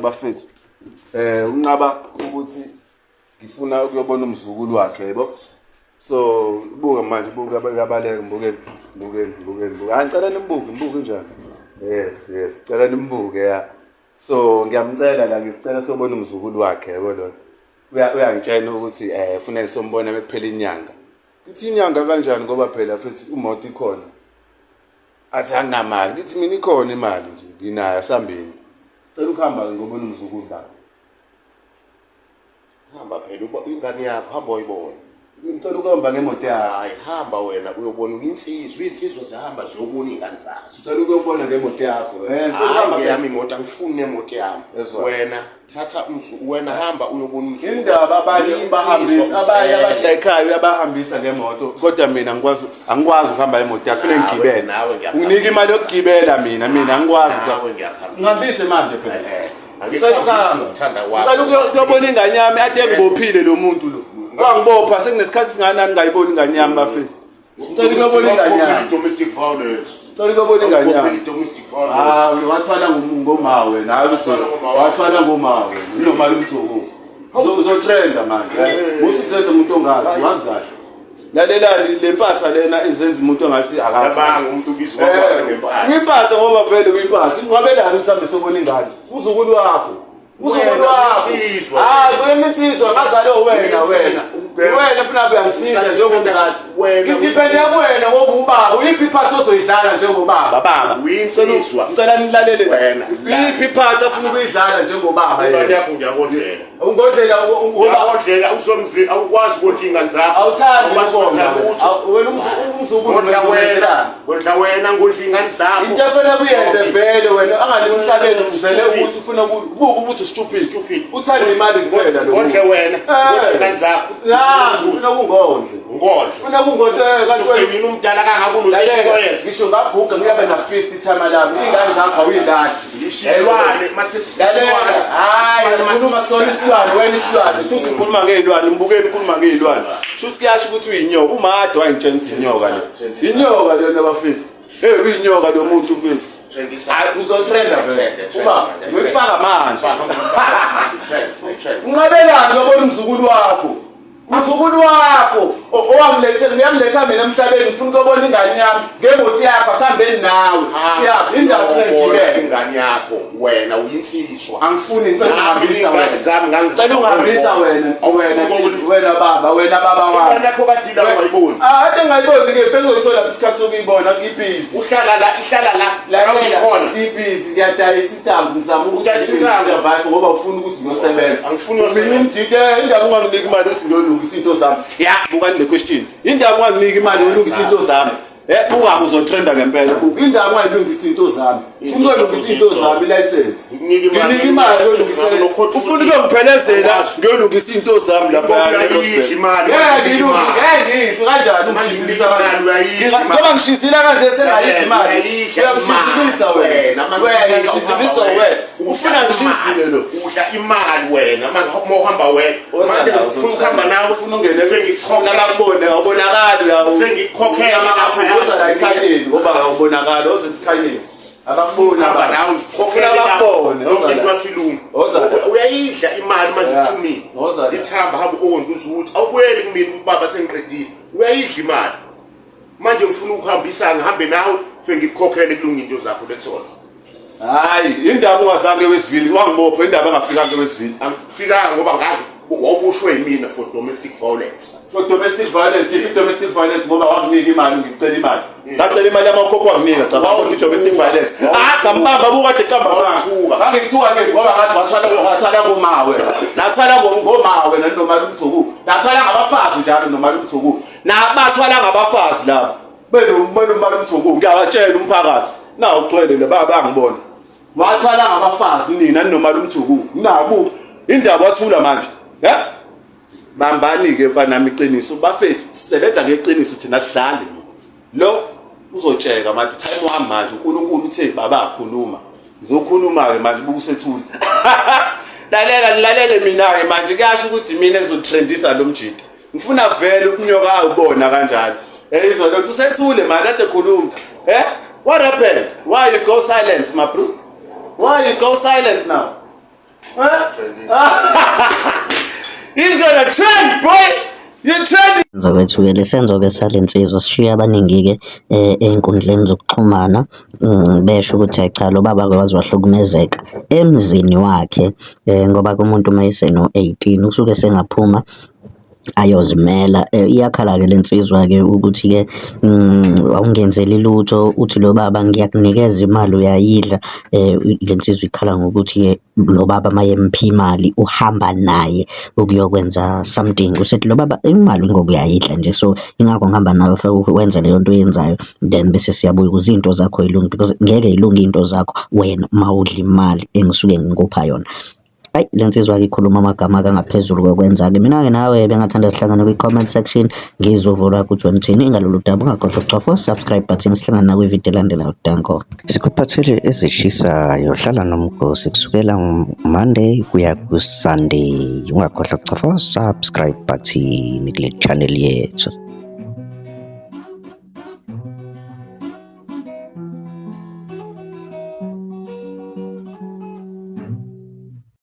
bafethu. Unqaba ukuthi ngifuna ukuyobona umzukulu wakhe, yebo. So buka manje, buka, uyabaleka. Mbukeni, mbukeni, mbukeni, buka. Hayi, ngicela nimbuke, mbuke njani. Yes, cela nimbuke, ya. So ngiyamcela la, ngisicela sobona umzukulu wakhe, yebo. Lona uyangitshela ukuthi kufuneka sombona bekuphela inyanga. Ngithi inyanga kanjani, ngoba phela futhi imoto ikhona? Athi anginamali. Ngithi mina ikhona imali nje, nginayo, asambeni. Sicela ukuhamba-ke ngobona umzukulu, baba. Hamba phela, ingane yakho, hamba uyibona. Ngicela ukuhamba ngemoto yakho. Hayi, hamba wena uyobona. Uyinsizwa, iy'nsizwa zihamba ziyobona iy'ngane zazo. Ngicela ukuyobona ngemoto yakho. Ngicela ukuhamba. Hayi, yami imoto angifuni nemoto yami. Ezwa. Wena thatha wena hamba uyobona umzukulu. Indaba abanye Uyinsizwa, ubahambisa abanye uzele. abantu la ekhaya, uyabahambisa ngemoto, kodwa mina ngikwazi, angikwazi ukuhamba imoto yakho, kufanele ngigibele. Nawe ngiyaphambisa. Unginike imali yokugibela, mina angikwazi. Nawe ngiyaphambisa. Ngihambise manje phela. Angikuhambisi Ngicela ukuhamba. ngokuthanda kwakho. Ngicela ukuyobona ingane yami, ade ngibophile lo muntu lo. Wangibopha sekunesikhathi singanani ngayibona ingane yami, bafethu. Ngicela ukuyobona ingane yami. Domestic violence. Ngicela ukuyobona ingane yami. Domestic violence. Ah, wathwala ngoma wena, hayi ukuthi Wathwala ngoma. Wathwala ngoma wena. Inomali umthuku. Uzotrenda manje. Usuzenza umuntu ongazi, wazi kahle. Lalela, le mpatha lena izenza umuntu ongathi akazi. Cabanga umuntu ubizwa kwakhe ngempatha. Uyiphathe ngoba vele uyiphathe. Inqwabelani usambe sobona ingane. Uzukulu wakho. Uzukulu Wena wakho. uyinsizwa. Hayi, wena insizwa ngazale wena wena. Ubheka. Wena funa kuyangisiza njengomzali. Wena Ngidepende kuwena ngoba ubaba. Uyiphi iphathi ozoyidlala njengobaba, baba? Uyinsizwa. Ngicela nilalele. Wena. Uyiphi iphathi afuna ukuyidlala njengobaba Ingane yena? yakho ngiyakondlela. Ungondlela ngoba Ngiyakondlela usomdli, awukwazi ukondla ingane zakho. awuthandi Awukwazi ukondla. ukwenza lutho. Wena umzukulu Ngondla wena. wenzelani? Ngondla wena, ngondla ingane zakho. Into efanele kuyenze vele wena angale emhlabeni uzele Stupid. ukuthi ufuna buka ukuthi stupid. Stupid. Uthanda imali kuphela lo. Ngondle muntu. wena. Ngondla ingane zakho. Ya, ufuna kungondle. Ngondle. Ufuna kungondle kanti wena Mina umdala kangaka uno 34 Lalela, years. ngisho ngaguga ngiyabe na 50 timer lami. Ingane zakho awuyilahli. Ngisho mase. Lalela, hayi, asikhuluma sona isilwane, wena isilwane. Shuthi ukhuluma ngey'lwane, mbukeni ukhuluma ngey'lwane. Shuthi kuyasho ukuthi uyinyoka. Umade wayengitshela ukuthi inyoka le. Inyoka lena, bafethu. Hey, uyinyoka lo muntu, mfethu. Hayi, uzotrenda vele. Uba ngifaka manje. Unqabelani uyobona umzukulu wakho? Umzukulu wakho owangilethe, ngiyangiletha mina emhlabeni, ngifuna ukuyobona ingane yami ngemoto yakho, asihambeni nawe. Siyaphi? Indawo funa ngigibele. Ingane yakho, wena uyinsizwa. Angifuni, ngicela ungihambisa Nami wena. ingane zami Ngicela ungihambisa wena, wena wena baba, wena baba wami. Ingane yakho kadila ungayiboni. Ah, ade ngayiboni ke, bengizothola isikhathi sokuyibona, ngibhizi. Uhlala la, ihlala la. La ngikhona. Ngibhizi, ngiyadayisa ithambo, ngizama ukuthi Udayisa ithambo? survive ngoba ufuna ukuthi ngiyosebenza. Angifuni uyosebenza. Mina umjike, indaba unganginiki imali ukuthi ngiyolungisa into zami. Ya, bukani le question. Indaba unganginiki imali yolungisa into zami. Buka, uzotrenda ngempela. Buka, indaba ungayilungisa into zami. Ufuna ukuyolungisa into zami, license. Nginike imali. Nginike imali yolungisa. Ufuna ukuyongiphelezela ngiyolungisa into zami lapha. Uyayidla imali. Ngeke ngilunge, ngeke ngife kanjani ungishizilisa Imali kanje. uyayidla imali. Njengoba ngishizila kanje sengayidla imali. Uyayidla Uyangishizilisa wena. Wena ngishizilisa wena. Ufuna ngishizile lo. Udla imali wena uma uhamba wena. Manje ufuna ukuhamba nawe. Ufuna ungene Sengikukhokhela. Nakubone awubonakali uyawu. Sengikukhokhela lapha. Uza la ekhanyeni ngoba awubonakali, oze ekhanyeni. Abafuni Hamba nawe ngikukhokhele Abafone. yonke into yakho ilunge. Woza la. Uyayidla imali manje Yeah. ithumile. Woza la. Ithamba hamba uwonke uzuthi awubuyeli kumina ukuthi baba sengiqedile. Uyayidla imali. Manje ngifuna ukuhambisa, ngihambe nawe sengikukhokhele kulunga into zakho, that's all. Hayi, indaba ungazange wesivili wangibopha, indaba engafikanga wesivili. Angifikanga ngoba ngake wawubushwe yimina for domestic violence. For domestic violence, if domestic violence ngoba wakunika imali, ngicela imali. Ngacela imali yamakhokho wakunika, cabanga ukuthi domestic violence. Ah, sambamba buka kade qamba amanga. Wawuthuka. Ngangithuka ke ngoba ngathi wathwala komawe. Nathwala ngomawe noma lumthuku. Nathwala ngabafazi njalo noma lumthuku. Nabathwala ngabafazi laba. Beno beno malumthuku, ngiyawatshela umphakathi. Na ugcwele le baba bangibona. Wathwala ngabafazi nina noma lumthuku. Nabu indaba wathula manje. Eh? Bambani ke mfana nami iqiniso, bafethu, sisebenza ngeqiniso thina, sidlali. Lo uzotsheka manje, time wami manje. uNkulunkulu uthe baba akhuluma, ngizokhuluma ke manje, buka usethula. Lalela, nilalele mina ke manje, kuyasho ukuthi mina engizotrendisa lo mjida. Ngifuna vele ukunyoka awubona kanjalo. Izwa lo usethule manje, kade khuluma. What happened? Why you go silent, my bro? Why you go silent now? He's gonna trend, boy. You trending. Ngizokwethu-ke le senzo-ke sale nsizwa sishiye abaningi-ke ey'nkundleni zokuxhumana besho ukuthi hhayi cha lo baba-ke waze wahlukumezeka emzini wakhe ngoba-ke umuntu uma eseno-eighteen usuke esengaphuma ayozimela. Iyakhala-ke le nsizwa-ke ukuthi-ke awungenzeli lutho, uthi lo baba ngiyakunikeza imali uyayidla. Le nsizwa ikhala ngokuthi-ke lo baba uma emupha imali uhamba naye ukuyokwenza something. Usethi lo baba imali ngoba uyayidla nje, so ingakho ngihamba nawe ufike wenze leyo nto oyenzayo then bese siyabuya ukuze iy'nto zakho y'lunge because ngeke y'lunge iy'nto zakho wena uma udla imali engisuke ngikupha yona. Ayi le nsizwa-ke ikhuluma amagama-ke angaphezulu kokwenza-ke. Mina-ke nawe bengathanda sihlangane kwi-comment section ngizwe uvo lwakho ukuthi wena uthini ngalolu daba. Ungakhohlwa ukucofa u-subscribe button sihlangane nakwividiyo elandelayo. Danko. Sikuphathele ezishisayo, hlala nomgosi kusukela Monday kuya ku-Sunday. Ungakhohlwa ukucofa u-subscribe button kule channel yethu.